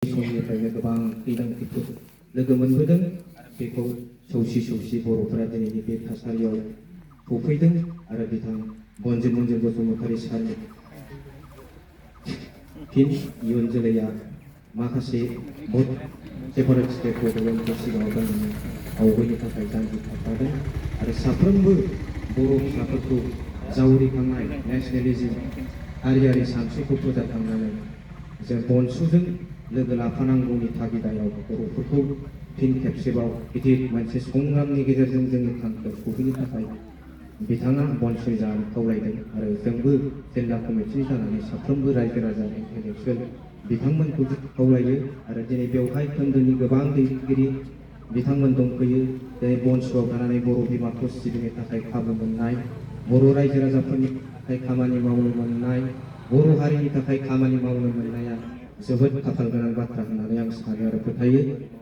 समनिफ्रायनो गोबां खैदां खैफोद लोगो मोनबोदों। बेखौ सौसि सौसि बर'फोरा दिनैनि बे थासारियाव सफैदों आरो बिथां बनजित मन्जु बसुमतारी सारनि फिन इयुन जोलैया माखासे भट सेपारेट स्टेट बड'लेण्डखौ सिगाङाव दोननानै आवगायनो थाखाय जांजि खाफ्रादों आरो साफ्रोमबो बर' फिसाफोरखौ जावरिखांनाय नेसनेलिज्म हारियारि सानस्रिखौ फोजाखांनानै जों बनसुजों लोगो लाफानांगौनि थागिदायाव बर'फोरखौ फिन खेबसेबाव गिदिर मोनसे संग्रामनि गेजेरजों जोंनि थांखियाव सौहैनो थाखाय बिथाङा बनसु जानो खावलायदों आरो जोंबो जिल्ला कमिटि जानानै साफ्रोमबो रायजो राजा इन्टेलेक्सुवेल बिथांमोनखौ खावलायो आरो दिनै बेवहाय खोन्दोनि गोबां दैदेनगिरि बिथांमोन दंफैयो। दिनै बनसुआव थानानै बर' बिमाखौ सिबिनो थाखाय खाबु मोननाय, बर' रायजो राजाफोरनि थाखाय खामानि मावनो मोननाय, बर' हारिनि थाखाय खामानि मावनो मोननाया जोबोद खाफाल गोनां बाथ्रा होननानै आं सानो आरो फोथायो।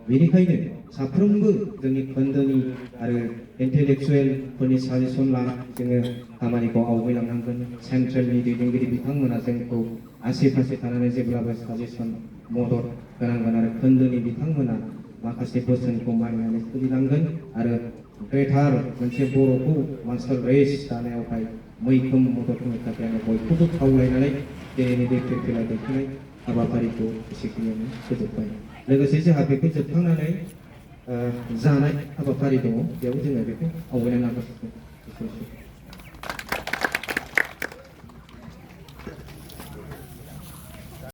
बेनिखायनो साफ्रोमबो जोंनि खोन्दोनि आरो इन्टेलेक्सुवेलफोरनि साजेसन लानानै जोङो खामानिखौ आवगायलांनांगोन। सेन्ट्रेलनि दैदेनगिरि बिथांमोना जोंखौ आसि फासे थानानै जेब्लाबो साजेसन मदद होनांगोन आरो खोन्दोनि बिथांमोना माखासे बोसोनखौ मानिनानै सोलिनांगोन आरो गोथार मोनसे बर'खौ मास्टार रेस दानायावहाय मैखोम मदद होनो थाखाय आङो बयखौबो खावलायनानै दिनैनि बे फिरफिला दैखांनाय हाबाफारिखौ एसेखिनियावनो फोजोबबाय। लोगोसे जोंहा बेखौ जोबखांनानै जानाय हाबाफारि दङ, बेयाव जोङो बेखौ आवगायनो नाजागोन।